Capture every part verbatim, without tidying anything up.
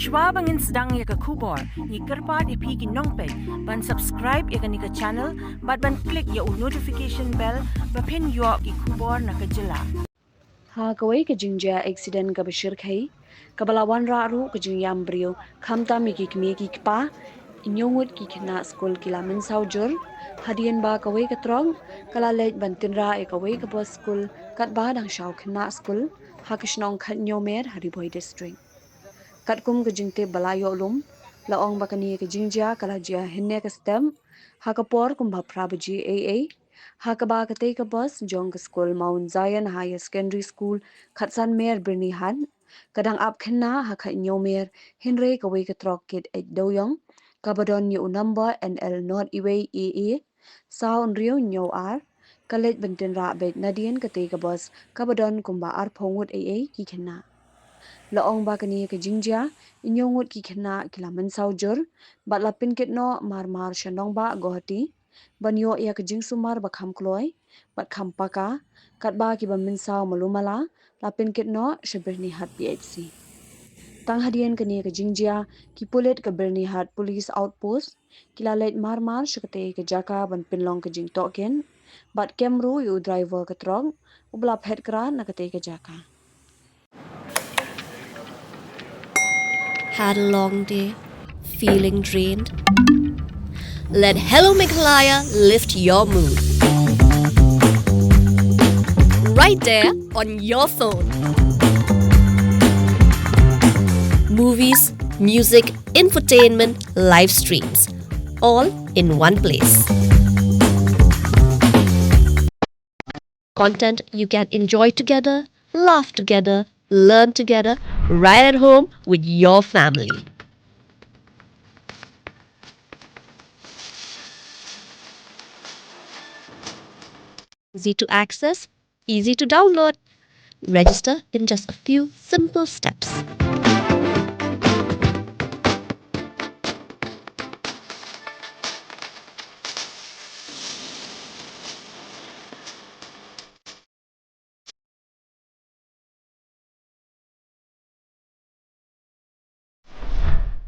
Shwa ba ngin sdang ïa ka khubor, ngi kyrpad ïa phi ki nongpeit ban subscribe ïa kane ka channel bad ban click ïa u notification bell ba phin ïoh ki khubor na ka jylla. Ha kawei ka jingjia accident kaba shyrkhei, kaba la wanrah ruh ka jingïam briew, khamtam ïa ki kmie ki kpa, hynñiew ngut ki khynnah skul ki la mynsaw jur, hadien ba kawei ka truck ka la leit ban tynrah ïa kawei ka bus skul katba dang shaw khynnah skul ha ka shnong Khathynñiewmer ha Ri Bhoi District. Katkum ka jingtip ba la ïoh lum, la ong ba kane ka jingjia ka la jia hynne ka step ha ka por kumba phra baje eiei, ha kaba katei ka bus jong ka skul Mount Zion Higher Secondary School, Khatsanmer, Byrnihat, ka dang ap khynnah ha Khathynñiewmer, hynrei kawei ka truck kit eit dewïong kaba don ïa u number N L not iwei A A saw hynriew hynñiew ar, ka leit ban tynrah beit nadien katei ka bus kaba don kumba arphew ngut eiei ki khynnah. La ong ba kane ka jingjia, hynñiew ngut ki khynnah ki la mynsaw jur bad la pynkit noh marmar sha nongbah Guwahati ban ïoh ïa ka jingsumar ba kham kloi bad kham paka, katba kiba mynsaw malu mala la pynkit noh sha Byrnihat P H C. Tang hadien kane ka jingjia, ki pulit ka Byrnihat Police Outpost ki la leit marmar sha katei ka jaka ban pynlong ka jingtohkit bad kem ruh ïa u driver ka truck uba la phet kra na katei ka jaka. Had a long day? Feeling drained? Let Hello Meghalaya lift your mood. Right there on your phone. Movies, music, infotainment, live streams, all in one place. Content you can enjoy together, laugh together, learn together, right at home with your family. Easy to access, easy to download. Register in just a few simple steps.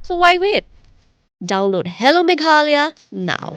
So why wait? Download Hello Meghalaya now.